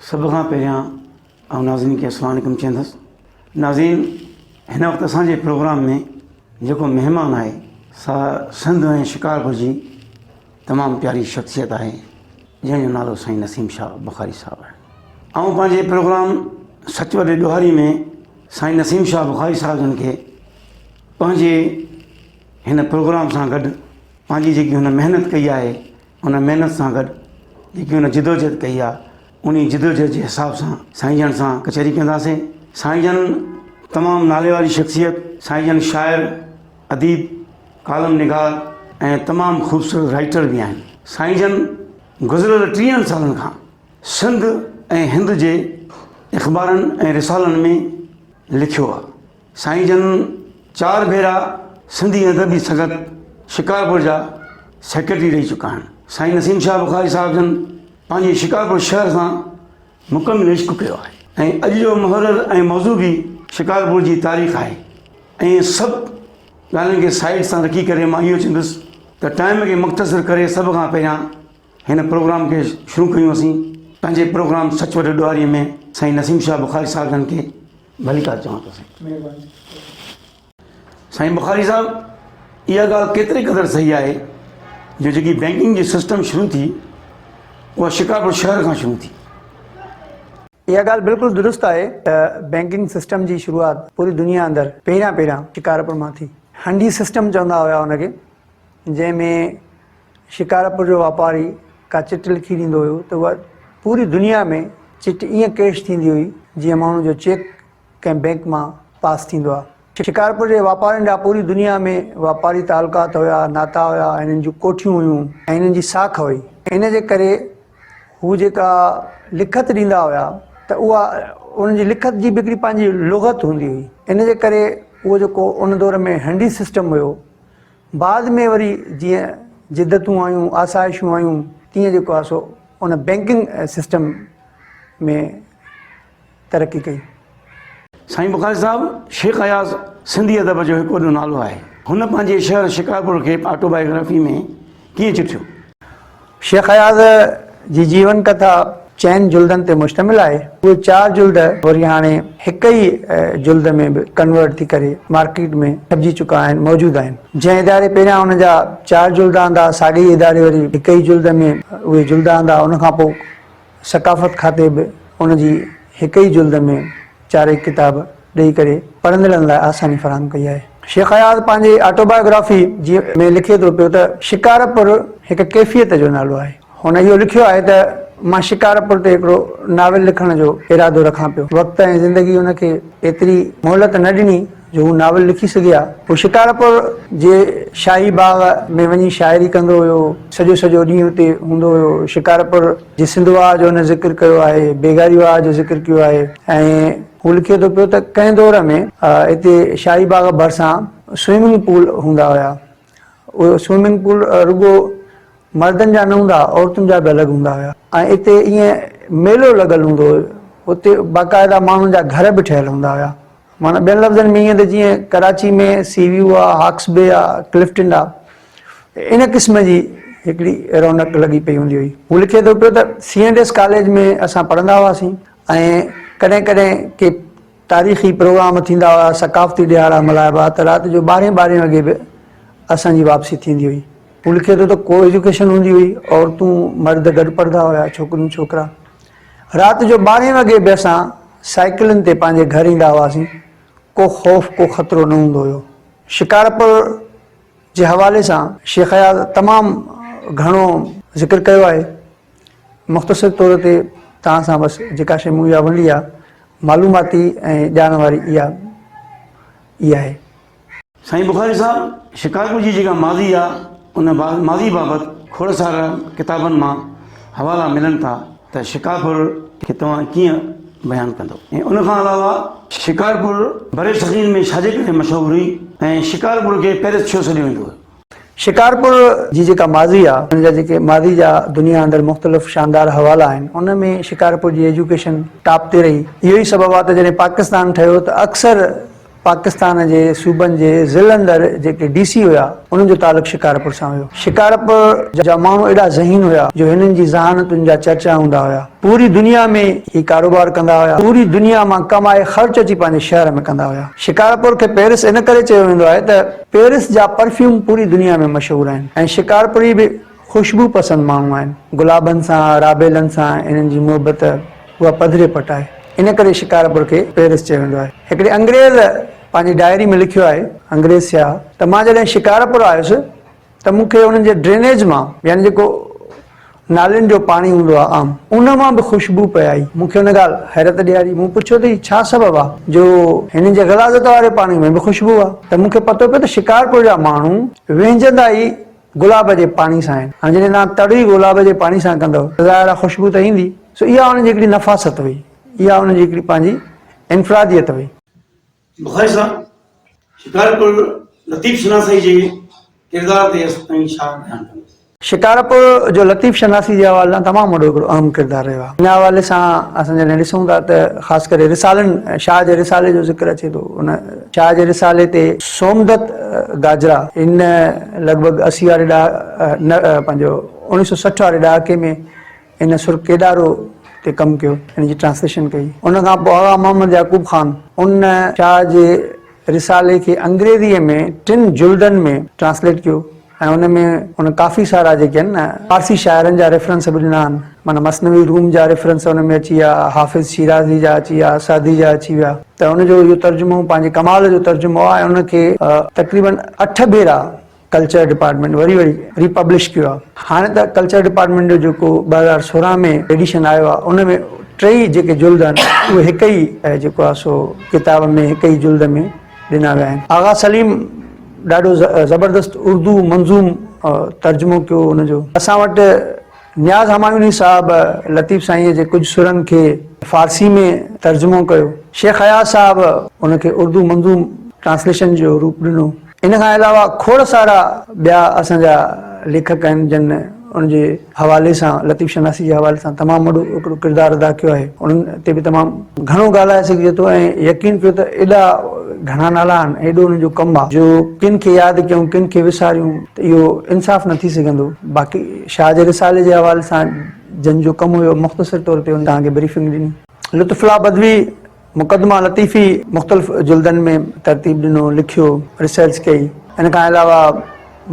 سڀ کان پهريان آئون ناظرين کي السلام عليڪم چوندس. ناظرين هن وقت اسان جي پروگرام ۾ جيڪو مهمان آهي سا سنڌ ۽ شڪارپور جي تمام پياري شخصيت آهي جنهن جو نالو سائين نسيم شاهه بخاري صاحب آهي. آئون پنهنجي پروگرام سچ وڏي ڏوهاري ۾ سائين نسيم شاهه بخاري صاحب جن کي پنهنجي هن پروگرام سان گڏ پنهنجي جيڪي هن محنت ڪئي آهي ان محنت سان گڏ جيڪي هن جدوجهد ڪئي آهي انهي جدوجهد جي حساب سان سائين جن سان ڪچهري ڪنداسين. سائين جن تمام نالي واري شخصيت، سائين جن شاعر، اديب، ڪالم نگار ۽ تمام خوبصورت رائيٽر به آهن. سائين جن گذريل ٽيهن سالن کان سنڌ ۽ هند جي اخبارن ۽ رسالن ۾ لکيو آهي. سائين جن چار ڀيرا سنڌي ادبي سنگت شڪارپور جا سيڪريٽري رهي چڪا آهن. سائين نسيم شاهه بخاري صاحب جن پنهنجي شڪارپور شهر سان مڪمل عشق ڪيو آهي ۽ اڄ جو محرر ۽ موضوع به شڪارپور جي تاريخ آهي ۽ سڀ ڳالهين کي سائيڊ سان رکي ڪري مان اهو چوندس ته ٽائيم کي مختصر ڪري سڀ کان پهريان هن پروگرام کي شروع ڪيون اسين پنهنجي پروگرام سچ وڏي ڏوهاري ۾ سائين نسيم شاهه بخاري صاحب جن کي ڀليڪار چوان ٿو سائين. مهرباني. سائين بخاري صاحب اها ڳالهه ڪيتري قدر صحيح آهي جو جيڪي بينڪنگ جي سسٽم شروع ٿي اها شڪارپور شهر کان شروع ٿي. اها ڳالهه بلڪل درست آهي ته بينڪنگ سسٽم جي شروعات پوري دنيا اندر پهريان پهريان شڪارپور مان ٿي. هنڊي سسٽم چوندا هيا ان کي جنهن ۾ شڪارپور جو واپاري ڪا چٽ لکي ڏيندو هيو ته اها پوري دنيا ۾ چٽ ائين ڪيش ٿيندي هئي جيئن ماڻهو جو چيڪ ڪنهن بينڪ مان پاس ٿيندو آهي. شڪارپور جي واپارين جا پوري دنيا ۾ واپاري تعلقات هيا، ناتا هيا، هنن جون ڪوٺيون هيون ۽ هنن جي ساک هئي. ان جي ڪري هو جيڪا لکت ڏيندا هيا ته اها انهن جي لکت جي به هڪڙي پنهنجي لغت هوندي هئي. ان جي ڪري اهو جيڪو ان دور ۾ هنڊي سسٽم هيو بعد ۾ وري جيئن جدتون آيون، آسائشون آيون، تيئن جيڪو آهي سو ان بينڪنگ سسٽم ۾ ترقي ڪئي. سائين بخاري صاحب، شيخ اياز سنڌي ادب جو هڪ وڏو نالو آهي. هن پنهنجي شهر شڪارپور کي آٽو بايوگرافي ۾ ڪيئن چٽيو؟ شيخ اياز جي جيون ڪٿا چئن جلدن تي مشتمل آهي. اهي چار جلد وري هاڻي هڪ ئي جلد ۾ به ڪنورٽ ٿي ڪري مارڪيٽ ۾ ڇپجي چڪا آهن، موجود آهن. جنهن اداري پهريان ان جا چار جلد آندا، ساڳئي ئي اداري وري هڪ ئي جلد ۾ اهي جلد آندا. ان کان پوء ثقافت کاتي به ان جي هڪ ئي جلد ۾ چارئي ڪتاب ڏئي ڪري پڙهندڙن لاء آساني فراهم ڪئي آهي. شيخ اياز پنهنجي آٽوبايوگرافي جي ۾ لکي ٿو پيو ته شڪارپور هڪ ڪيفيت جو نالو آهي. هن اهو لکيو آهي ته مان شڪارپور تي هڪڙو ناول لکڻ جو ارادو رکان پيو. وقت ۽ زندگي هن کي ايتري مهلت نه ڏني جو هو ناول لکي سگهي ها. هو شڪارپور جي شاهي باغ ۾ وڃي شاعري ڪندو هيو. سڄو سڄو ڏينهن اتي هوندو هيو. شڪارپور جي سنڌ واهه جو هن ذڪر ڪيو آهي، بيگاري واهه جو ذڪر ڪيو آهي ۽ هو لکي ٿو پيو ته ڪنهن دور ۾ اتي شاهي باغ ڀرسان سوئمنگ پول هوندا هيا. اهي سوئمنگ پول رڳو مردن جا نه هوندا هئا، عورتن جا به الڳ هوندا هيا ۽ اتي ائين ميلو لڳل هوندو هيو. اتي باقاعده ماڻهن جا گهر به ٺهيل هوندا هيا. معنيٰ ٻين لفظن ۾ ائين ته جيئن ڪراچي ۾ سي ويو آ، هاڪس بي آ، ڪلفٽن آ، ان قسم جي هڪڙي رونق لڳي پئي هوندي هئي. هو لکي ٿو پيو ته سي اينڊ ايس ڪاليج ۾ اسان پڙهندا هئاسين ۽ ڪڏهن ڪڏهن ڪي تاريخي پروگرام ٿيندا هئا، ثقافتي ڏهاڙا ملهائبا ته رات جو ٻارهين ٻارهين وڳي به اسان جي واپسي ٿيندي هئي. هو لکي ٿو ته ڪو ايجوڪيشن هوندي هئي، عورتون مرد گڏ پڙهندا هيا، ڇوڪريون ڇوڪرا. رات جو ٻارهين وڳي به اسان سائيڪلن تي پنهنجي گهر ايندا هئاسين، ڪو خوف ڪو خطرو نه هوندو هيو. شڪارپور جي حوالي سان شيخ اياز تمام گهڻو ذڪر ڪيو آهي. مختصر طور تي توهان سان بس جيڪا شيء مون اها ونڊي آهي، معلوماتي ۽ ڄاڻ واري اها ئي آهي. سائين بخاري صاحب شڪارپور جي جيڪا ماضي آ ان ماضي بابت کوڙ سارا ڪتابن مان حوالا ملن ٿا ته شڪارپور کي توهان ڪيئن بيان ڪندو ۽ ان کان علاوه شڪارپور برصغير ۾ ڇا جي ڪري مشهور هئي ۽ شڪارپور کي پيرس ڇو سڏيو ويندو هيو؟ شڪارپور جي جيڪا ماضي آ ان جا جيڪي ماضي جا دنيا اندر مختلف شاندار حوالا آهن ان ۾ شڪارپور جي ايجوڪيشن ٽاپ تي رهي اهو ئي سبب آ ته جڏهن پاڪستان ٺهيو ته اڪثر پاڪستان جي صوبن جي ضلعن اندر جيڪي ڊي سي هيا انهن جو تعلق شڪارپور سان هيو. شڪارپور جا ماڻهو ايڏا ذهين هيا جو هنن جي ذهانتن جا چرچا هوندا هيا. پوري دنيا ۾ هي ڪاروبار ڪندا هيا. پوري دنيا مان ڪمائي خرچ اچي پنهنجي شهر ۾ ڪندا هيا. شڪارپور کي پيرس ان ڪري چيو ويندو آهي ته پيرس جا پرفيوم پوري دنيا ۾ مشهور آهن ۽ شڪارپوري به خوشبو پسند ماڻهو آهن. گلابن سان، رابيلن سان انهن جي محبت اها پڌري پٽ آهي. ان ڪري شڪارپور کي پيرس چيو ويندو آهي. هڪڙي انگريز پنهنجي ڊائري ۾ لکيو آهي، انگريز سياح، ته مان جڏهن شڪارپور آيس ته مون کي انهن جي ڊرينيج مان يعني جيڪو نالين جو پاڻي هوندو آهي عام ان مان به خوشبو پئي آئي. مون کي ان ڳالهه حيرت ڏياري. مون پڇيو ته هي ڇا سبب آهي جو هنن جي غلاظت واري پاڻي ۾ به خوشبو آهي؟ ته مون کي پتو پيو ته شڪارپور جا ماڻهو وهنجندا ئي گلاب جي پاڻي سان آهن. هاڻي جڏهن توهان تڙ ئي گلاب جي پاڻي سان ڪندؤ ته ظاهر آهي خوشبو ته ايندي. سو اها انهن جي هڪڙي نفاست هئي. اها انهن جي هڪڙي پنهنجي انفراديت هئي. بخاري صاحب، شڪارپور لطيف شناسائي جي ڪردار تي اسان ڇا بيان ڪندو؟ شڪارپور جو لطيف شناسي جي حوالي سان تمام وڏو هڪڙو اهم ڪردار رهيو آهي. ان حوالي سان اسان جڏهن ڏسون ٿا ته خاص ڪري رسالن شاهه جي رسالي جو ذڪر اچي ٿو. ان شاهه جي رسالي تي سومدت گاجرا ان لڳ ڀڳ 80 واري ڏها نه پنهنجو 1960 واري ڏهاڪي ۾ ان سر ڪيڏارو تي ڪم ڪيو، ان جي ٽرانسليشن ڪئي. ان کان پوء آغا محمد يعقوب خان ان شاهه جي رسالي کي انگريزيء ۾ ٽن جلدن ۾ ٽرانسليٽ ڪيو ۽ ان ۾ ان ڪافي سارا جيڪي آهن نه فارسي شاعرن جا ريفرنس به ڏنا آهن، معنيٰ مثنوي روم جا ريفرنس ان ۾ اچي ويا، حافظ شيرازي جا اچي ويا، سعدي جا اچي ويا ته ان جو اهو ترجمو پنهنجي ڪمال جو ترجمو آهي ۽ ان کي تقريبن اٺ ڀيرا ڪلچر ڊپارٽمينٽ وري وري ري پبلش ڪيو آهي. هاڻي ته ڪلچر ڊپارٽمينٽ جو جيڪو 2016 ۾ ايڊيشن آيو آهي ان ۾ ٽيئي جيڪي جلد آهن اهي هڪ ئي جيڪو آهي سو ڪتاب ۾ هڪ ئي جلد ۾ ڏنا ويا آهن. آغا سليم ڏاڍو زبردست اردو منظوم ترجمو ڪيو ان جو. اسان وٽ نياز همايوني صاحب لطيف سائينء جي ڪجهه سرن کي فارسي ۾ ترجمو ڪيو. شيخ اياز صاحب ان کي اردو منظوم ٽرانسليشن جو روپ ڏنو. ان کان علاوه کوڙ سارا ٻيا اسان جا ليکڪ آهن جن ان جي حوالي سان لطيف شناسي جي حوالي سان تمام وڏو هڪڙو ڪردار ادا ڪيو آهي. انهن تي به تمام گهڻو ڳالهائي سگهجي ٿو ۽ يقين ڪيو ته ايڏا گهڻا نالا آهن ۽ ايڏو انهن جو ڪم آهي جو ڪن کي ياد ڪيون ڪن کي وساريون ته اهو انصاف نه ٿي سگهندو. باقي شاهه جي رسالي جي حوالي سان جن جو ڪم هيو مختصر طور تي توهان کي بريفنگ ڏني. لطف الله بدوي مقدمه لطيفي مختلف جلدن ۾ ترتيب ڏنو، لکيو، ريسرچ ڪئي. ان کان علاوه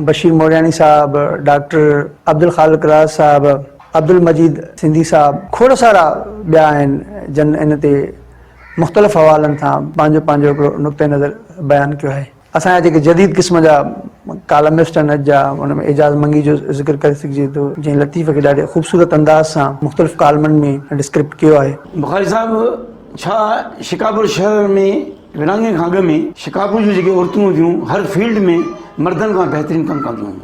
بشير مورياڻي صاحب، ڊاڪٽر عبدالخالق راز صاحب، عبدالمجيد سنڌي صاحب کوڙ سارا ٻيا آهن جن ان تي مختلف حوالن سان پنهنجو پنهنجو هڪڙو نقطه نظر بيان ڪيو آهي. اسان جا جيڪي جديد قسم جا ڪالمسٽ آهن اڄ جا ان ۾ اعجاز منگي جو ذڪر ڪري سگهجي ٿو جنهن لطيف کي ڏاڍي خوبصورت انداز سان مختلف ڪالمن ۾ ڊسڪرپٽ ڪيو آهي. بخاري صاحب ڇا شڪارپور شهر ۾ ورهاڱي کان اڳ ۾ شڪارپور جون جيڪي عورتون هونديون هر فيلڊ ۾ مردن کان بهترين ڪم ڪنديون هيون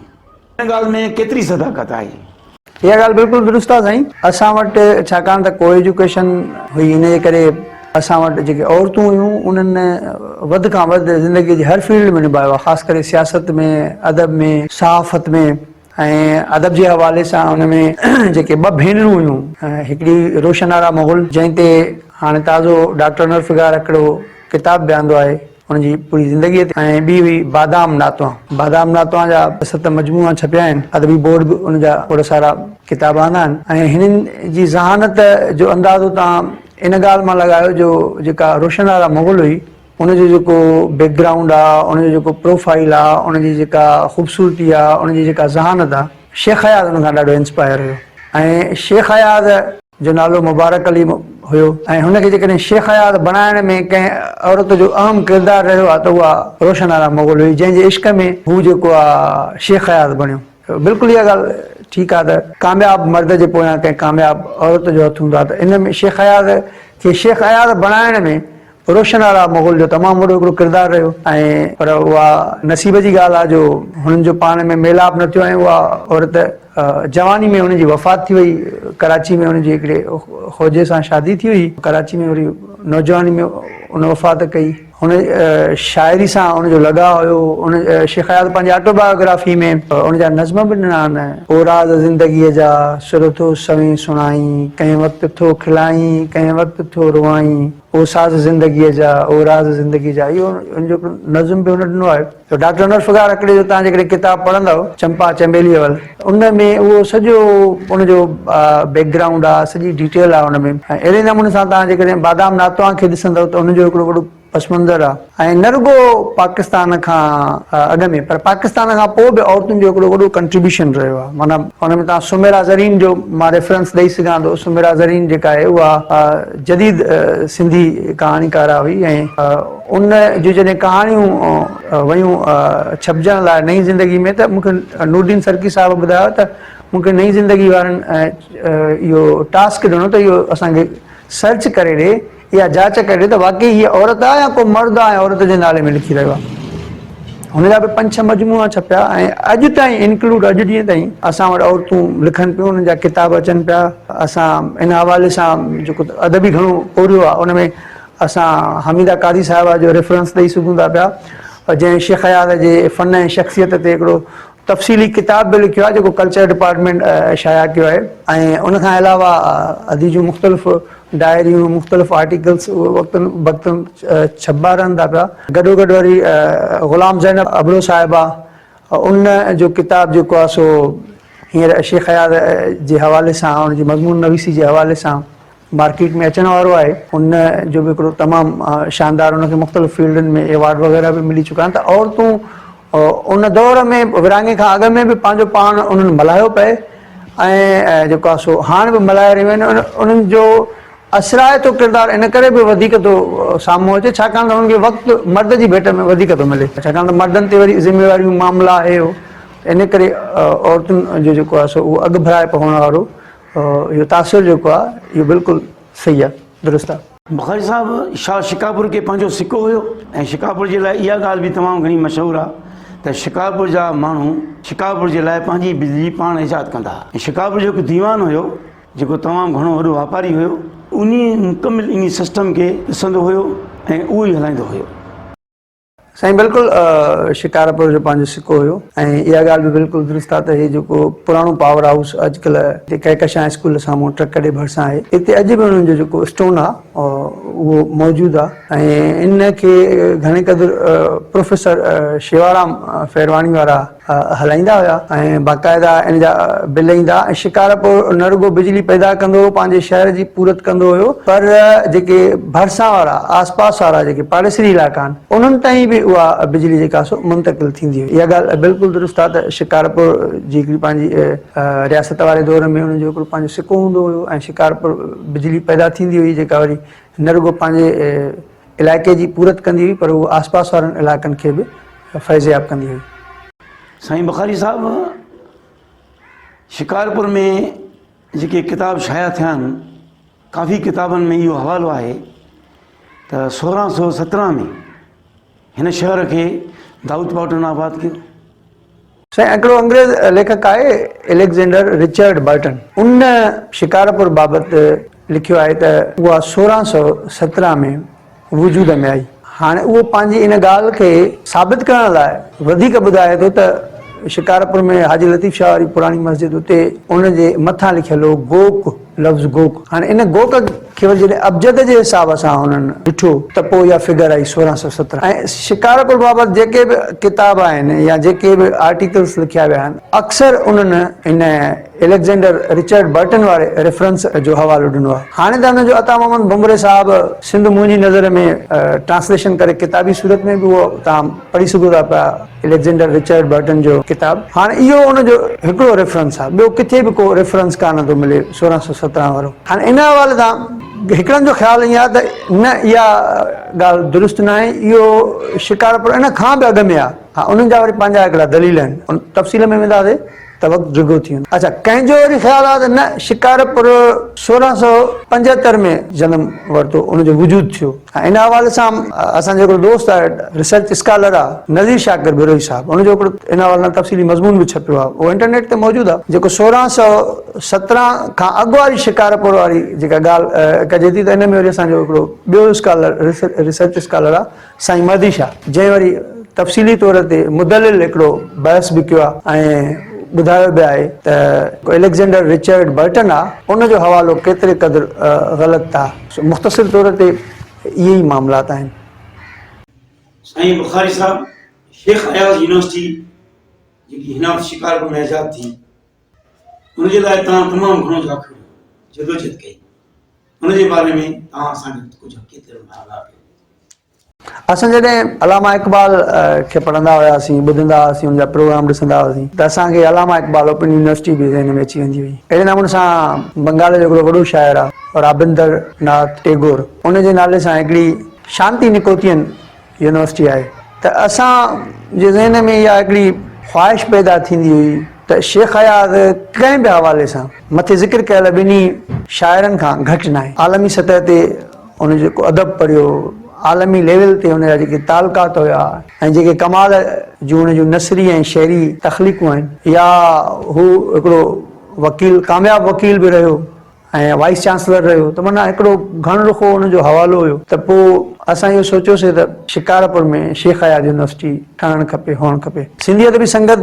ان ڳالهه ۾ ڪيتري صداقت آهي؟ اها ڳالهه بلڪل درست آهي سائين. اسان وٽ ڇاڪاڻ ته ڪو ايجوڪيشن هئي ان جي ڪري اسان وٽ جيڪي عورتون هيون انهن وڌ کان وڌ زندگي جي هر فيلڊ ۾ نڀايو آهي خاص ڪري سياست ۾ ادب ۾ صحافت ۾ ۽ ادب جي حوالي سان ان ۾ جيڪي ٻه ڀينرون هيون هڪڙي روشن آرا مغل جنهن تي هاڻي تازو ڊاڪٽر انور فگار هڪڙو ڪتاب به آندو آهي ان جي پوري زندگيء تي ۽ ٻي هئي بادام ناتوان. بادام ناتوان جا ست مجموعا ڇپيا آهن. ادبي بورڊ به ان جا کوڙ سارا ڪتاب آندا آهن ۽ هنن جي ذهانت جو اندازو توهان ان ڳالهه مان لڳايو جو جيڪا روشن آرا مغل هئي ان جو جيڪو بيڪ گرائونڊ آ، ان جو جيڪو پروفائيل آ، ان جي جيڪا خوبصورتي آ، ان جي جيڪا ذهانت آ، شيخ اياز ان کان ڏاڍو انسپائر هيو ۽ شيخ اياز جو نالو مبارڪ علي هيو ۽ هن کي جيڪڏهن شيخ اياز بڻائڻ ۾ ڪنهن عورت جو اهم ڪردار رهيو آهي ته اها روشن آرا مغل هئي جنهن جي عشق ۾ هو جيڪو آهي شيخ اياز بڻيو. بلڪل اها ڳالهه ٺيڪ آهي ته ڪامياب مرد جي پويان ڪنهن ڪامياب عورت جو هٿ هوندو آهي ته ان ۾ شيخ اياز کي شيخ اياز بڻائڻ ۾ روشن آرا مغل جو تمام وڏو هڪڙو ڪردار رهيو ۽ پر اها نصيب جي ڳالهه آهي جو هنن جو پاڻ ۾ ميلاپ نه ٿيو ۽ اها عورت جواني ۾ هن جي وفات ٿي وئي. ڪراچي ۾ هن جي هڪڙي خوجي سان شادي ٿي هئي. ڪراچي ۾ وري نوجواني ۾ ان وفات ڪئي. هن شاعري سان ان جو لڳاء هيو. ان شيخ اياز پنهنجي آٽو بايوگرافي ۾ ان جا نظم به ڏنا آهن. او راز زندگيء جا، سر ٿو سوين سڻائين، ڪنهن وقت ٿو کلائين، ڪنهن وقت ٿو روئائين. او ساز زندگيء جا، او راز زندگيء جا. اهو ان جو هڪڙو نظم به هن ڏنو آهي. ته ڊاڪٽر انور فگار هڪڙي جو توهان جيڪڏهن ڪتاب پڙهندؤ چمپا چنبيليء ول ان ۾ اهو سڄو ان جو بيڪ گرائونڊ آ سڄي ڊيٽيل آ ان ۾ ۽ اهڙي نموني سان توهان جيڪڏهن بادام ناتوان کي ڏسندؤ ته ان جو هڪڙو وڏو پس منظر آ ۽ نه رڳو پاڪستان کان اڳ ۾ پر پاڪستان کان پوء به عورتن جو هڪڙو وڏو ڪنٽريبيوشن رهيو آ معنيٰ ان ۾ توهان سميرا زرين جو مان ريفرنس ڏئي سگهان ٿو سميرا زرين جيڪا آهي اها جديد سنڌي ڪهاڻيڪارا هئي ۽ ان جون جڏهن ڪهاڻيون ويون ڇپجڻ لاء نئين زندگي ۾ ته مون کي نورالدين سرڪي صاحب ٻڌايو ته مون کي نئين زندگي وارن اهو ٽاسڪ ڏنو ته اهو اسان کي سرچ ڪري ڏي اها جاچ ڪري ڏي ته واقعي هيء عورت آهي يا ڪو مرد آهي ۽ عورت جي نالي ۾ لکي رهيو آهي. هن جا به پنج ڇهه مجموعا ڇپيا ۽ اڄ تائين انڪلوڊ اڄ ڏينهن تائين اسان وٽ عورتون لکن پيون انهن جا ڪتاب اچن پيا. اسان ان حوالي سان جيڪو ادبي گهڻو پورهيو آهي ان ۾ اسان حميده قاضي صاحبه جو ريفرنس ڏئي سگهون ٿا پيا جنهن شيخ اياز جي فن ۽ شخصيت تي هڪڙو تفصيلي ڪتاب به لکيو آهي جيڪو ڪلچر ڊپارٽمينٽ شايع ڪيو آهي ۽ ان کان علاوه ادي جون مختلف ڊائريون مختلف آرٽيڪلس وقتن بوقتن ڇپبا رهن ٿا پيا گڏوگڏ وري غلام زينب ابڙو صاحبه ان جو ڪتاب جيڪو آهي سو هينئر شيخ اياز جي حوالي سان ان جي مضمون نويسي جي حوالي سان مارڪيٽ ۾ اچڻ وارو آهي ان جو به هڪڙو تمام شاندار ان کي مختلف فيلڊن ۾ ايوارڊ وغيره به ملي چڪا آهن ته عورتون ان دور ۾ ورهاڱي کان اڳ ۾ به پنهنجو پاڻ انهن ملهايو پئي ۽ جيڪو آهي سو هاڻ به ملهائي رهيون آهن انهن جو اثرائتو ڪردار ان ڪري به وڌيڪ ٿو سامهون اچي ڇاڪاڻ ته انهن کي وقت مرد جي ڀيٽ ۾ وڌيڪ ٿو ملي ڇاڪاڻ ته مردن تي وري ذميواريون معاملا آهي ان ڪري عورتن جو جيڪو آهي سو اهو اڳڀرائپ هئڻ وارو اهو تاثر جيڪو آهي اهو بلڪل صحيح آهي درست آهي. بخاري صاحب شاهه شڪارپور کي پنهنجو سڪو هيو ۽ شڪارپور جي لاء اها ڳالهه به تمام گهڻي مشهور آهي ته شڪارپور جا ماڻهو شڪارپور جي لاء پنهنجي بجلي پاڻ ايجاد ڪندا هئا ۽ شڪارپور جو هڪ ديوان هيو جيڪو تمام گهڻو وڏو واپاري هيو انهي مڪمل انهي سسٽم کي ڏسندو هيو ۽ اهو ئي هلائيندو هيو. سائين بلڪل شڪارپور جو پنهنجو سڪو هيو ۽ اها ڳالهه به بلڪل درست آهي ته هي جيڪو پراڻو پاور هائوس اڄڪلهه هتي ڪهڪشان اسڪول سامهون ٽرڪ اڏي ڀرسان آهي اتي اڄ به انهن جو جيڪو اسٽون آهي اهو موجود آهي ۽ ان کي گهڻي قدر پروفيسر شيوارام ڦيرواڻي وارا هلائيندا هيا ۽ باقاعده ان جا بل ايندا ۽ شڪارپور نه رڳو بجلي پيدا ڪندو هو پنهنجي شهر جي پورت ڪندو هيو پر جيڪي ڀرسان وارا آس پاس وارا جيڪي پاڙيسري علائقا آهن انهن تائين به اها بجلي جيڪا سو منتقل ٿيندي هئي اها ڳالهه بلڪل درست آهي ته شڪارپور جي هڪڙي پنهنجي رياست واري دور ۾ انهن جو هڪڙو پنهنجو سڪو هوندو هيو ۽ شڪارپور بجلي پيدا ٿيندي هئي جيڪا وري نه رڳو پنهنجي علائقي جي پورت ڪندي هئي پر اهو آس پاس وارن علائقن کي به فيضياب ڪندي هئي. سائين بخاري صاحب شڪارپور ۾ جيڪي ڪتاب شايع ٿيا آهن ڪافي ڪتابن ۾ اهو حوالو آهي ته 1617 ۾ هن شهر کي دائود پوٽن آباد ڪيو. سائين هڪڙو انگريز ليکڪ آهي اليگزينڊر رچرڊ برٽن ان شڪارپور بابت لکيو آهي ته اها 1617 ۾ وجود ۾ آئي. هاڻي اهو پنهنجي ان ڳالهه کي ثابت ڪرڻ لاء وڌيڪ ٻڌائي ٿو ته شڪارپور ۾ حاجي لطيف شاهه واري پراڻي مسجد اتي ان جي مٿان لکيل هو گوڪ لفظ گوڪ. هاڻي ان گوڪ کي وري جڏهن ابجد جي حساب سان هنن ڏٺو ته پوء اها فگر آئي 1617 ۽ شڪارپور بابت جيڪي به ڪتاب آهن يا جيڪي به آرٽيڪلس لکيا ويا آهن اڪثر انهن ان اليگزينڊر رچرڊ برٽن واري ريفرنس جو حوالو ڏنو آهي. هاڻي ته ان جو عطا محمد ڀنڀري صاحب سنڌ منهنجي نظر ۾ ٽرانسليشن ڪري ڪتابي صورت ۾ به اهو توهان پڙهي سگهو ٿا پيا اليگزينڊر رچرڊ برٽن جو ڪتاب. هاڻي اهو ان جو هڪڙو ريفرنس آهي ٻيو ڪٿي به ڪو ريفرنس ڪانه ٿو ملي 1617 وارو. هاڻي ان حوالي سان هڪڙن جو خيال ائين آهي ته نه اها ڳالهه درست ناهي اهو شڪارپور ان کان به اڳ ۾ آهي. ها انهن جا وري پنهنجا هڪڙا دليل آهن ان تفصيل ۾ وينداسين. ته وقت ڊگهو ٿي ويندو. اڇا ڪنهن جو وري خيال آهي ته نه شڪارپور 1675 ۾ جنم ورتو ان جو وجود ٿيو ۽ ان حوالي سان اسان جو هڪڙو دوست آهي ريسرچ اسڪالر آهي نذير شاڪر بروهي صاحب ان جو هڪڙو ان حوالي سان تفصيلي مضمون به ڇپيو آهي اهو انٽرنيٽ تي موجود آهي جيڪو 1617 کان اڳ واري شڪارپور واري جيڪا ڳالهه ڪجي ٿي ته ان ۾ وري اسان جو هڪڙو ٻيو اسڪالر ريسرچ اسڪالر آهي سائين مهدي شاهه جنهن وري تفصيلي طور تي مدلل هڪڙو بحث به ڪيو آهي ۽ ٻڌايو به آهي ته اليگزينڊر رچرڊ برٽن آهي ان جو حوالو ڪيتري قدر غلط آهي. سو مختصر طور تي اهي ئي معاملات آهن. سائين بخاري صاحب شيخ اياز يونيورسٽي جيڪي هن وقت شڪارپور ۾ ايجاد ٿي ان جي لاء توهان تمام گهڻو جاکوڙيو جدوجهد ڪئي ان جي باري ۾ توهان اسان کي ڪجهه حقيقت آگاهه ڪيو. اسان جڏهن علامه اقبال کي پڙهندا هياسين، ٻڌندا هئاسين، ان جا پروگرام ڏسندا هئاسين ته اسان کي علامه اقبال اوپن يونيورسٽي به ذهن ۾ اچي ويندي هئي. اهڙي نموني سان بنگال جو هڪڙو وڏو شاعر آهي رابندر ناٿ ٽيگور ان جي نالي سان هڪڙي شانتي نڪوتين يونيورسٽي آهي ته اسان جي ذهن ۾ اها هڪڙي خواهش پيدا ٿيندي هئي ته شيخ اياز ڪنهن به حوالي سان مٿي ذڪر ڪيل ٻنهي شاعرن کان گهٽ ناهي. عالمي سطح تي هن جيڪو ادب پڙهيو، عالمي ليول تي هن جا جيڪي تعلقات هيا ۽ جيڪي ڪمال جون هن جون نثري ۽ شعري تخليقون آهن يا هو هڪڙو وڪيل ڪامياب وڪيل به رهيو ۽ وائيس چانسلر رهيو ته معنيٰ هڪڙو گهڻ رخو ان جو حوالو هيو ته پوء اسان اهو سوچيوسي ته شڪارپور ۾ شيخ اياز يونيورسٽي ٺهڻ کپي هئڻ کپي. سنڌي ادبي سنگت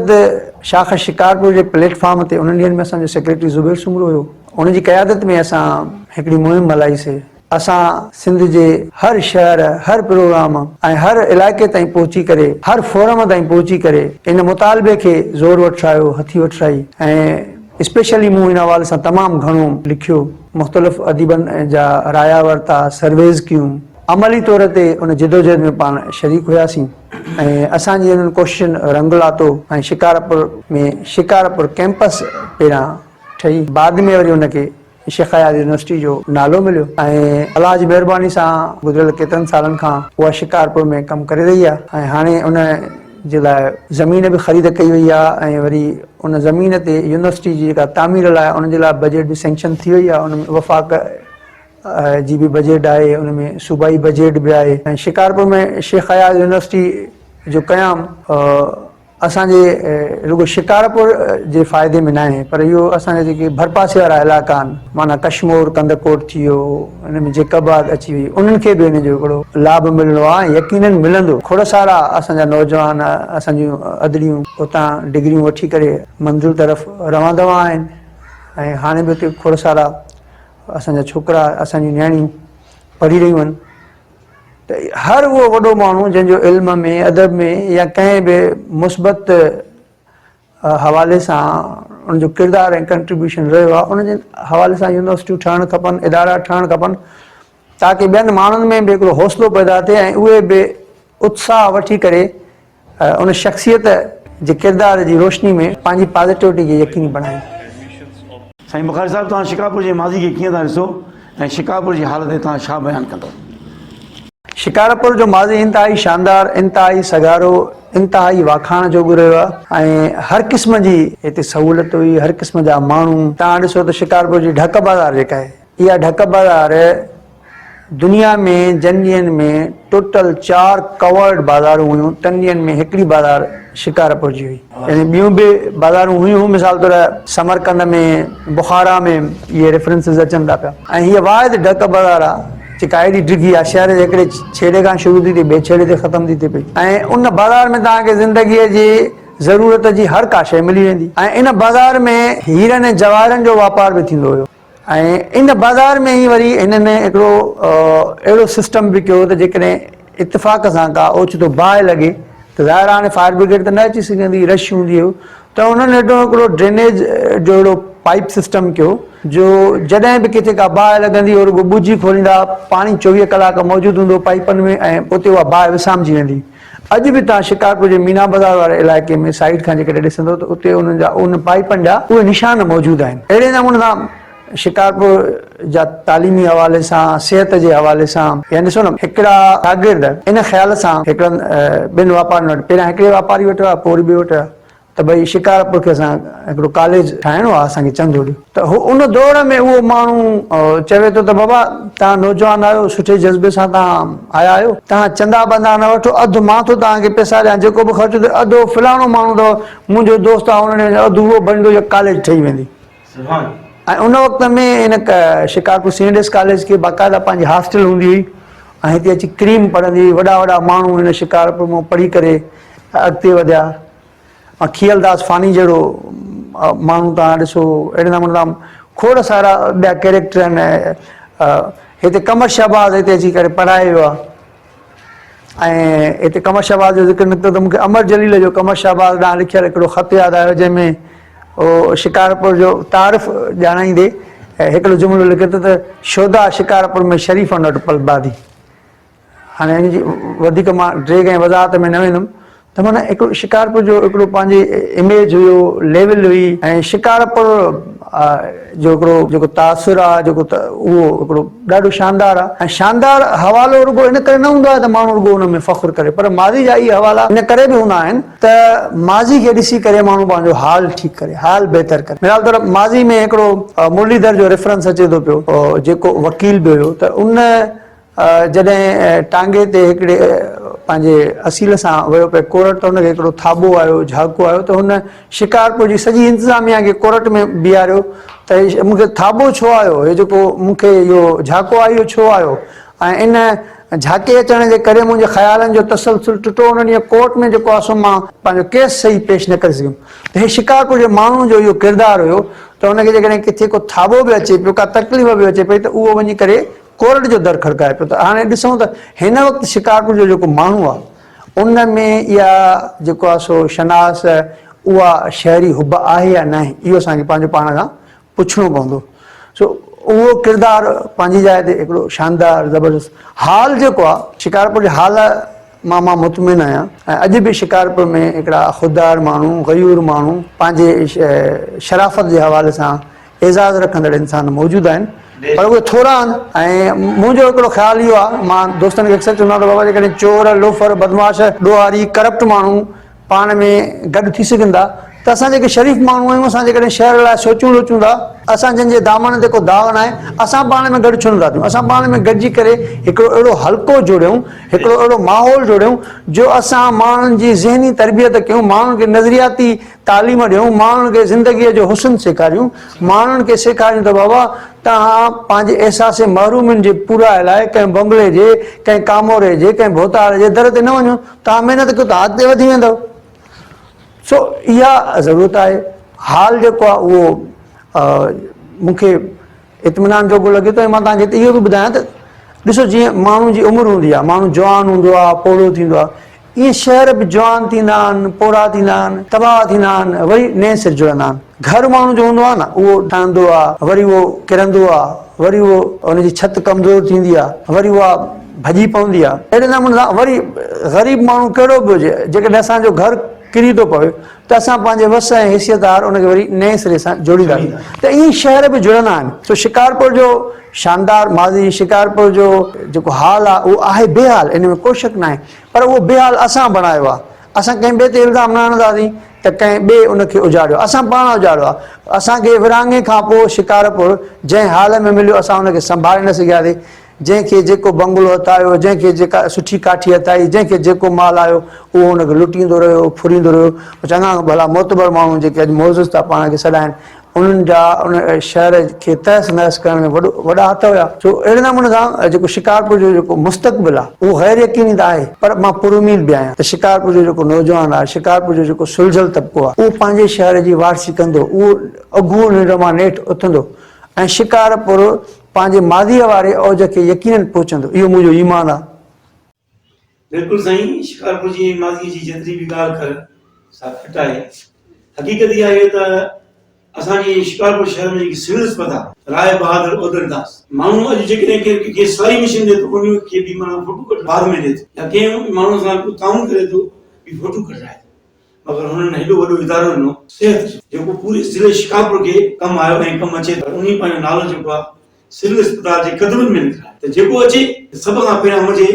شاخ شڪارپور جي پليٽ فارم تي انهن ڏينهن ۾ اسان جو سيڪريٽري زبير سومرو هيو ان جي قيادت ۾ اسان هڪڙي مهم هلائي سي. اسان سنڌ جي هر شهر، هر پروگرام ۽ هر علائقي تائين پهچي ڪري، هر فورم تائين پهچي ڪري ان مطالبي کي زور وٺرايو، هٿي وٺرائي ۽ اسپيشلي مون ان حوالي سان تمام گهڻو لکيو، مختلف اديبن جا رايا ورتا، سرويز ڪيون، عملي طور تي ان جدوجهد ۾ پاڻ شريڪ هياسين ۽ اسان جي انهن ڪوششن رنگ لاتو ۽ شڪارپور ۾ شڪارپور ڪئمپس پهريان ٺهي بعد ۾ وري ان کي شيخ اياز يونيورسٽي جو نالو مليو ۽ الله جي مهرباني سان گذريل ڪيترن سالن کان اها شڪارپور ۾ ڪم ڪري رهي آهي ۽ هاڻي ان جي لاء زمين به خريد ڪئي وئي آهي ۽ وري ان زمين تي يونيورسٽي جي جيڪا تعمير لاء ان جي لاء بجيٽ به سينڪشن ٿي وئي آهي ان ۾ وفاق جي به بجيٽ آهي ان ۾ صوبائي بجيٽ به آهي ۽ شڪارپور ۾ شيخ اياز يونيورسٽي جو قيام اسان جي رڳو شڪارپور جي فائدي ۾ ناهي پر اهو اسان جا جيڪي ڀرپاسي وارا علائقا آهن معنيٰ ڪشمور ڪنڌڪوٽ ٿي ويو ان ۾ جيڪب آباد اچي وئي انهن کي به ان جو هڪڙو لاڀ ملڻو آهي ۽ يقينن ملندو. کوڙ سارا اسان جا نوجوان اسان جون ادڙيون اتان ڊگريون وٺي ڪري منزل طرف روان دوان آهن ۽ هاڻي به اتي کوڙ سارا اسان جا ڇوڪرا اسان جون نياڻيون پڙهي رهيون آهن. ته هر اهو وڏو ماڻهو جنهن جو علم ۾، ادب ۾ يا ڪنهن به مثبت حوالي سان ان جو ڪردار ۽ ڪنٽريبيوشن رهيو آهي ان جي حوالي سان يونيورسٽيون ٺهڻ کپن، ادارا ٺهڻ کپن تاڪه ٻين ماڻهن ۾ به هڪڙو حوصلو پيدا ٿئي ۽ اهي به اتساهه وٺي ڪري ان شخصيت جي ڪردار جي روشني ۾ پنهنجي پازيٽوٽي کي يقيني بڻائين. سائين بخاري صاحب توهان شڪارپور جي ماضي کي ڪيئن ٿا ڏسو ۽ شڪارپور جي حالت تي توهان ڇا بيان ڪندو؟ شڪارپور جو ماضي انتهائي شاندار، انتهائي سگهارو، انتهائي واکاڻ جوڳو رهيو آهي ۽ هر قسم جي هتي سهولت هئي، هر قسم جا ماڻهو، توهان ڏسو ته شڪارپور جي ڍڪ بازار جيڪا آهي اها ڍڪ بازار دنيا ۾ جن ڏينهن ۾ ٽوٽل چار ڪورڊ بازارون هيون تن ڏينهن ۾ هڪڙي بازار شڪارپور جي هئي يعني ٻيون به بازارون هيون مثال طور سمرقند ۾ بخارا ۾ اهي ريفرنسز اچن ٿا پيا ۽ هيء واحد ڍڪ بازار آ جيڪا ايڏي ڊگهي آ شهر جي هڪڙي ڇيڙي کان شروع ٿي ٿئي ٻئي ڇيڙي تي ختم ٿي ٿئي پئي ۽ ان بازار ۾ توهان کي زندگيء جي ضرورت جي هر ڪا شيء ملي ويندي ۽ ان بازار ۾ هيرن ۽ جواهرن جو واپار به ٿيندو هيو. ۽ ان بازار ۾ ئي وري هنن هڪڙو اهڙو سسٽم به ڪيو ته جيڪڏهن اتفاق سان ڪا اوچتو باهه لڳي ته ظاهر آهي هاڻي فائر برگيڊ ته نه اچي سگهندي رش هوندي هو ته انهن هيٺو هڪڙو ڊرينيج جو اهڙو پائپ سسٽم ڪيو جو جڏهن به ڪٿي ڪا باهه لڳندي هو رڳو ٻجهي کوليندا پاڻي 24 ڪلاڪ موجود هوندو پائپن ۾ ۽ اتي اها باهه وسامجي ويندي اڄ به توهان شڪارپور جي مينا بازار واري علائقي ۾ سائيڊ کان جيڪڏهن ڏسندو ته اتي انهن جا ان پائيپن جا اهي نشان موجود آهن. اهڙي نموني سان شڪارپور جا تعليمي حوالي سان صحت جي حوالي سان يعني ڏسو نه هڪڙا شاگرد ان خيال سان هڪڙن ٻن واپارين وٽ پهريان هڪڙي واپاري وٽ ويا پوء وري ٻئي وٽ ويا. ته ڀئي شڪارپور کي اسان هڪڙو ڪاليج ٺاهڻو آهي اسان کي چندو ڏيو ته هو ان دور ۾ اهو ماڻهو چوي ٿو ته بابا توهان نوجوان آهيو سٺي جذبي سان توهان آيا آهيو توهان چندا بندا نه وٺو اڌ مان ٿو توهان کي پئسا ڏيان جيڪو به خرچ ٿئي اڌ فلاڻو ماڻهو اٿو منهنجو دوست آهي ان ڏي اڌ اهو ڀريندو جو ڪاليج ٺهي ويندي. ۽ ان وقت ۾ هن Shikarpur C and S college کي باقاعده پنهنجي هاسٽل هوندي هئي ۽ هتي اچي ڪريم پڙهندي هئي وڏا وڏا ماڻهو هن شڪارپور مان پڙهي ڪري اڳتي وڌيا ۽ کيئل داس فاني جهڙو ماڻهو توهان ڏسو اهڙي نموني سان کوڙ سارا ٻيا ڪيريڪٽر آهن هتي قمر شهباز هتي اچي ڪري پڙهائي ويو آهي ۽ هتي قمر شهباز جو ذڪر نڪتو ته مون کي امر جليل جو قمر شهباز ڏانهن لکيل هڪڙو خط ياد آيو جنهن ۾ اهو شڪارپور جو تعارف ڄاڻائيندي هڪڙو جملو لکي ٿو ته شودا شڪارپور ۾ شريفن وٽ پلبادي. هاڻي ان جي وڌيڪ مان ڊيگهه ۽ وضاحت ۾ نه ويندم ته معنيٰ هڪڙو شڪارپور جو هڪڙو پنهنجي اميج هيو، ليول هئي ۽ شڪارپور جو هڪڙو جيڪو تاثر آ جيڪو اهو هڪڙو ڏاڍو شاندار آ ۽ شاندار حوالو رڳو ان ڪري نه هوندو آهي ته ماڻهو رڳو ان ۾ فخر ڪري پر ماضي جا اهي حوالا ان ڪري به هوندا آهن ته ماضي کي ڏسي ڪري ماڻهو پنهنجو حال ٺيڪ ڪري حال بهتر ڪري مثال طور ماضي ۾ هڪڙو مرليڌر جو ريفرنس اچي ٿو پيو جيڪو وڪيل به هيو ته ان جڏهن ٽانگي تي هڪڙي پنهنجي اصيل سان ويو پئي ڪورٽ ته هن کي هڪڙو ٿاٻو آيو، جهاڪو آيو ته هن شڪارپور جي سڄي انتظاميا کي ڪورٽ ۾ بيهاريو ته مون کي ٿاٻو ڇو آيو، هي جيڪو مون کي اهو جهاڪو آيو اهو ڇو آيو ۽ ان جهاڪي اچڻ جي ڪري منهنجي خيالن جو تسلسل ٽٽو، ان ڏينهن ڪورٽ ۾ جيڪو آهي سو مان پنهنجو ڪيس صحيح پيش نه ڪري سگهيم ته هي شڪارپور جي ماڻهن جو اهو ڪردار هيو ته هن کي جيڪڏهن ڪٿي ڪو ٿاٻو به اچي پيو، ڪا تڪليف به اچي پئي ته اهو وڃي ڪري ڪورٽ جو در کڙڪائي پيو ته هاڻي ڏسون ته هن وقت شڪارپور جو جيڪو ماڻهو آهي ان ۾ اها جيڪو آهي سو شناس اها شهري حب آهي يا ناهي اهو اسان کي پنهنجو پاڻ کان پڇڻو پوندو سو اهو ڪردار پنهنجي جاء تي هڪڙو شاندار زبردست حال جيڪو آهي شڪارپور جي حال مان مان مطمئن آهيان ۽ اڄ به شڪارپور ۾ هڪڙا خوددار ماڻهو غيور ماڻهو پنهنجي شرافت جي حوالي سان اعزاز رکندڙ انسان موجود آهن پر اهي ٿورا آهن ۽ منهنجو هڪڙو خيال اهو آهي مان دوستن کي اڪثر چوندو آهيان ته بابا جيڪڏهن چور لوفر بدمعاش ڏوهاري ڪرپٽ ماڻهو پاڻ ۾ گڏ ٿي سگهن ٿا ته اسان جيڪي شريف ماڻهو آهيون اسان جيڪڏهن شهر لاء سوچون لوچون ٿا اسان جن جي دامن تي ڪو داغ ناهي اسان پاڻ ۾ گڏ ڇو نٿا ٿيون اسان پاڻ ۾ گڏجي ڪري هڪڙو اهڙو حلقو جوڙيون هڪڙو اهڙو ماحول جوڙيون جو اسان ماڻهن جي ذهني تربيت ڪيون ماڻهن کي نظرياتي تعليم ڏيون، ماڻهن کي زندگيء جو حسن سيکاريون، ماڻهن کي سيکاريون ته بابا توهان پنهنجي احساس محرومين جي پورائي لاء ڪنهن بنگلي جي، ڪنهن ڪاموري جي، ڪنهن ڀوتار جي در تي نه وڃو، توهان محنت ڪيو توهان اڳتي وڌي ويندؤ. سو اها ضرورت آهي. حال جيڪو آهي اهو مون کي اطمينان جوڳو لڳي ٿو ۽ مان توهان کي هتي اهو به ٻڌايان ته ڏسو جيئن ماڻهو جي عمر هوندي آهي، ماڻهو جوان هوندو آهي، پوڙهو ٿيندو آهي، ائين شهر به جوان ٿيندا آهن، پوڙها ٿيندا آهن، تباهه ٿيندا آهن، وري نئين سر جڙندا آهن. گهر ماڻهو جو هوندو آهي نه، اهو ٺهندو آهي، وري اهو ڪرندو آهي، وري اهو ان جي ڇت ڪمزور ٿيندي آهي، وري اها ڀڄي پوندي آهي. اهڙي نموني سان وري غريب ماڻهو ڪهڙو به هجي، جيڪڏهن اسان جو گهر ڪري ٿو پوي ته اسان پنهنجي وس ۽ حيثيت آهر ان کي وري نئين سري سان جوڙينداسين ته ائين شهر به جڙندا آهن. سو شڪارپور جو شاندار ماضي، شڪارپور جو جيڪو حال آهي اهو آهي بي حال، ان ۾ ڪو شڪ ناهي پر اهو بي حال اسان بڻايو آهي. اسان ڪنهن ٻئي تي الزام نه هڻنداسين ته ڪنهن ٻئي ان کي اجاڙيو آهي. اسان پاڻ اجاڙيو آهي. اسان کي ورهاڱي کان پوء شڪارپور جنهن حال ۾ مليو اسان ان کي سنڀالي نه سگهياسين. جنهن کي جيڪو بنگلو هٿ آيو، جنهن کي جيڪا سٺي ڪاٺي هٿ آئي، جنهن کي جيڪو مال آيو، اهو ان کي لٽيندو رهيو، ڦريندو رهيو. چڱا ڀلا معتبر ماڻهو جيڪي اڄ معزز ٿا پاڻ کي سڏائن، انهن جا ان شهر کي تهس نهس ڪرڻ ۾ وڏو وڏا هٿ هيا. سو اهڙي نموني سان جيڪو شڪارپور جو جيڪو مستقبل آهي، اهو غير يقيني ته آهي، پر مان پراميد به آهيان ته شڪارپور جو جيڪو نوجوان آهي، شڪارپور جو جيڪو سلجهيل طبقو آهي، اهو پنهنجي شهر جي وارثي ڪندو، اهو اگهور ننڊ مان نيٺ اٿندو ۽ شڪارپور پنهنجي ماضيء واري اوج کي يقيناً پهچندو، اهو منهنجو ايمان آهي. بلڪل سائين شڪارپور جي ماضيء جي جيتري به ڳالهه ڪر سا گهٽ آهي. حقيقت اها آهي ته اسان جي شڪارپور شهر ۾ جيڪي سول اسپتال راء بهادر اودڙداس ماڻهو اڄ جيڪڏهن ڪير ڪنهن کي سلائي مشين ڏي ٿو ان کي به معنيٰ فوٽو ڪڍ بعد ۾ ڏي ٿو يا ڪنهن ماڻهو سان ڪو تعاون ڪري ٿو به فوٽو ڪڍرائي ٿو مگر هنن هيڏو وڏو ادارو ڏنو صحت جو جيڪو پوري ضلعي شڪارپور کي ڪم آيو ۽ ڪم اچي ٿو انهي پنهنجو نالو جيڪو آهي سول اسپتال جي قدمن ۾ لکرايو ته جيڪو اچي ته سڀ کان پهريان منهنجي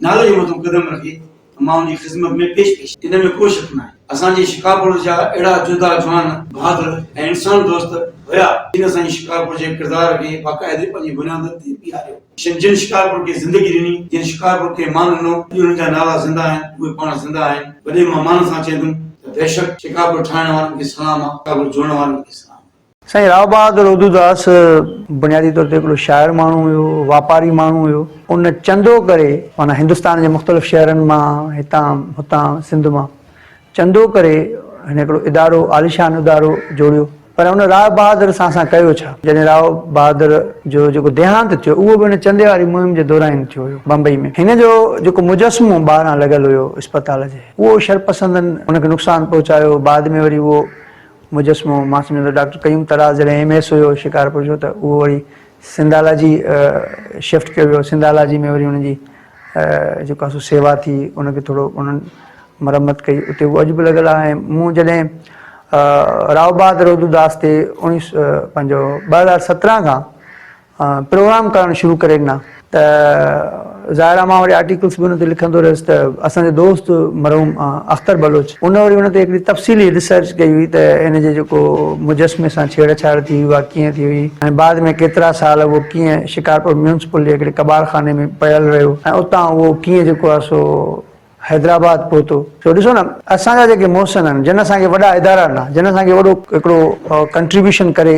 نالي جي مٿان قدم رکي. ته مان ان جي خذمت ۾ پيش پيش. ان ۾ ڪو شڪ ناهي. اسان جي شڪارپور جا اهڙا جوڌا جوان، بهادر ۽ انسان دوست هيا، جن اسان جي شڪارپور جي ڪردار کي باقاعدي پنهنجي بنيادن تي بيهاريو. جن شڪارپور کي زندگي ڏني، جن شڪارپور کي مان ڏنو، اڄ انهن جا نالا زنده آهن، اهي پاڻ زنده آهن. وڏي مان مان سان چوندم ته بيشڪ شڪارپور ٺاهڻ وارن کي سلام آ، شڪارپور جوڙڻ وارن کي سلام آ. سائين راء بهادر اودوداس بنيادي طور تي هڪڙو شاعر ماڻهو هيو، واپاري ماڻهو هيو. ان چندو ڪري معنيٰ هندستان جي مختلف شهرن مان، هتان هتان سنڌ مان چندو ڪري هن هڪڙو ادارو عاليشان ادارو جوڙيو. پر ان راء بهادر سان اسان ڪيو ڇا؟ جڏهن راء بهادر جو جيڪو ديهانت ٿيو اهو به ان چندي واري مهم جي دوران ٿيو هيو بمبئي ۾. هن جو جيڪو مجسمو ٻاهران لڳل هيو اسپتال جي اهو شرپسندن ان کي نقصان پهچايو. بعد ۾ وري اهو مجسمو مان سمجهان ٿو ڊاڪٽر قيوم طراز جڏهن ايم ايس هيو شڪارپور جو ته اهو وري سنڌالاجي شفٽ ڪيو ويو سنڌالاجي ۾ وري ان جي جيڪو آهي سو سيوا ٿي ان کي ٿورو انهن مرمت ڪئي اتي اهو اڄ به لڳل آهي ۽ مون جڏهن راء بهادر اردوداس تي اوڻيهه پنهنجو 2017 کان پروگرام ڪرڻ شروع ڪري ڏنا ته ظاهر آ مان وري آرٽيڪلس به ان تي لکندو رهيس ته اسان جو دوست مرحوم اختر بلوچ ان وري ان تي هڪڙي تفصيلي ريسرچ ڪئي هئي ته ان جي جيڪو مجسمي سان ڇيڙ ڇاڙ ٿي هئي اها ڪيئن ٿي هئي ۽ بعد ۾ ڪيترا سال اهو ڪيئن شڪارپور ميونسپل جي هڪڙي ڪٻاڙ خاني ۾ پيل رهيو ۽ اتان اهو ڪيئن جيڪو آ سو حيدرآباد پهتو. سو ڏسو نه اسان جا جيڪي محسن آهن جن اسان کي وڏا ادارا ڏنا جن اسان کي وڏو هڪڙو ڪنٽريبيوشن ڪري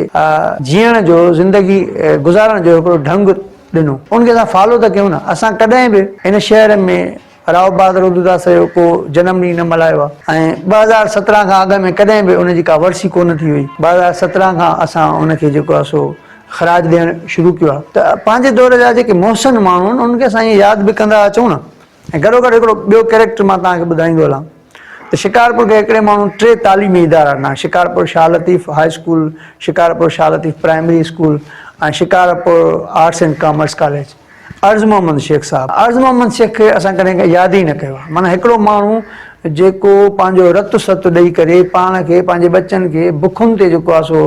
جيئڻ جو زندگي گذارڻ جو هڪڙو ڍنگ ڏنو ان کي اسان فالو ته ڪيون نه اسان ڪڏهن به هن شهر ۾ راء بهادر اڌوداس جو ڪو جنم ڏينهن نه ملهايو آهي ۽ 2017 کان اڳ ۾ ڪڏهن به ان جي ڪا ورسي ڪونه ٿي هئي 2017 کان اسان ان کي جيڪو آهي سو خراج ڏيڻ شروع ڪيو آهي ته پنهنجي دور جا جيڪي محسن ماڻهو آهن انهن کي اسان ائين ياد به ڪندا اچون نه ۽ گڏوگڏ هڪڙو ٻيو ڪيريڪٽر مان توهان کي ٻڌائيندو هلان ته شڪارپور کي هڪڙي ماڻهو ٽي تعليمي ادارا ڏنا، Shikarpur Shah Latif high school, Shikarpur Shah Latif primary school ۽ Shikarpur arts and commerce college. Arz Muhammad Shaikh صاحب، عرض محمد شيخ کي اسان ڪڏهن ياد ئي نه ڪيو آهي. معنيٰ هڪڙو ماڻهو جيڪو پنهنجو رت ست ڏئي ڪري پاڻ کي پنهنجي ٻچن کي بکن تي جيڪو آهي سو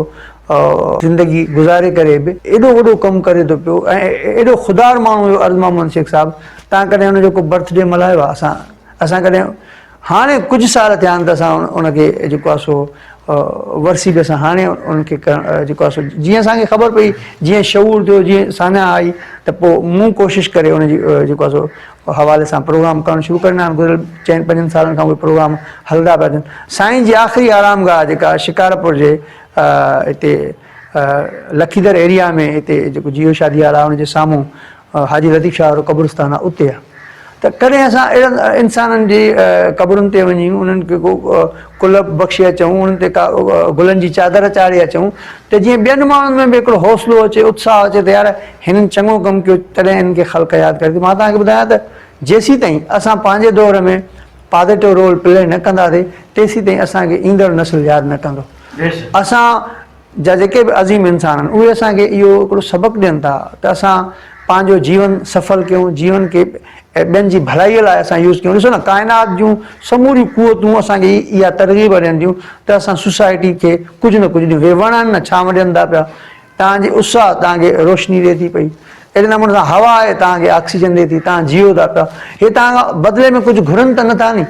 زندگي گذاري ڪري به ايڏو وڏو ڪم ڪري ٿو پيو ۽ ايڏو خوددار ماڻهو هيو عرض محمد شيخ صاحب. تان ڪڏهن ان جو ڪو برٿ ڊي ملهايو آهي؟ اسان اسان ڪڏهن هاڻي ڪجهه سال ٿيا آهن ته اسان ان کي جيڪو آهي سو ورسي به اسان هاڻي ان کي ڪرڻ جيڪو آهي سو جيئن اسان کي خبر پئي جيئن شعور ٿيو جيئن ساڃاهه آئي ته پوء مون ڪوشش ڪري ان جي جيڪو آهي سو حوالي سان پروگرام ڪرڻ شروع ڪري ڏنا آهن گذريل چئن پنجن سالن کان اهي پروگرام هلندا پيا اچن سائين جي آخري آرام گاهه جيڪا شڪارپور جي هتي لکيدر ايريا ۾ هتي جيڪو جيو شادي هال آهي ان جي سامهون حاجي لطيف شاهه وارو قبرستان آهي اتي آهي ته ڪڏهن اسان اهڙن انسانن جي قبرن تي وڃي انهن کي ڪو ڪل بخشي اچون انهن تي ڪا گلن جي چادر چاڙهي اچون ته جيئن ٻين ماڻهن ۾ به هڪڙو حوصلو اچي اتساهه اچي ته يار هنن چڱو ڪم ڪيو تڏهن هنن کي خلق ياد ڪري ٿي. مان توهان کي ٻڌايان ته جيسيتائين اسان پنهنجي دور ۾ پازيٽو رول پلي نه ڪنداسين تيسيتائين اسان کي ايندڙ نسل ياد نه ڪندو. اسان جا جيڪي به عظيم انسان آهن اهي اسان کي اهو هڪڙو سبق ڏين ٿا ته اسان پنهنجو جيون سڦل ڪيون، جيون کي ٻين جي ڀلائيء لاء اسان يوز ڪيون. ڏسو نه ڪائنات جون سموريون قوتون اسان کي اها ترغيب ڏين ٿيون ته اسان سوسائٽي کي ڪجهه نه ڪجهه ڏيون. هي وڻ آهن نه ڇانو ڏين ٿا پيا، توهان جي اس آهي توهان کي روشني ڏي ٿي پئي، اهڙي نموني سان هوا آهي توهان کي آڪسيجن ڏي ٿي، توهان جيئو ٿا پيا. هي توهان کان بدلي ۾ ڪجهه گهرن ته نه ٿا ني.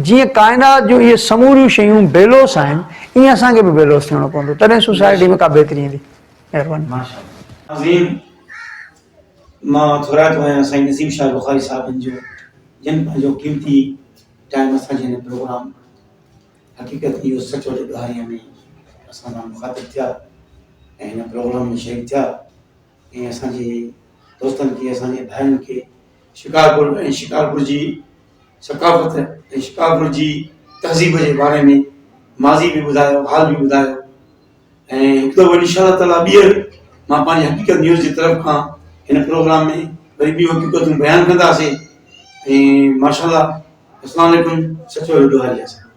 جيئن ڪائنات جون اهي سموريون شيون بي لوث آهن، ايئن اسان کي به بي لوث ٿيڻو پوندو، تڏهن سوسائٽي ۾ ڪا بهتري ايندي. مهرباني. ماشاءالله عظيم مان ٿورائتو آهيان سائين نسيم شاهه بخاري صاحب جن جو جن پنهنجو قيمتي ٽائيم اسان جي هن پروگرام حقيقت اهو سچ وڏي ڏوهاري ۾ اسان سان مخاطب ٿيا ۽ هن پروگرام ۾ شريڪ ٿيا ۽ اسان جي دوستن کي اسان جي ڀائرن کي شڪارپور ۽ شڪارپور جي ثقافت ۽ شڪارپور جي تهذيب جي باري ۾ ماضي به ٻڌايو حال به ٻڌايو ۽ هڪ دفعو انشاء الله تعالي ٻيهر مان پنهنجي حقيقت نيوز جي طرف کان هن پروگرام ۾ وري ٻيون حقيقتون بيان ڪنداسين ۽ ماشاء الله السلام عليڪم سچو ڏوهاري آسان.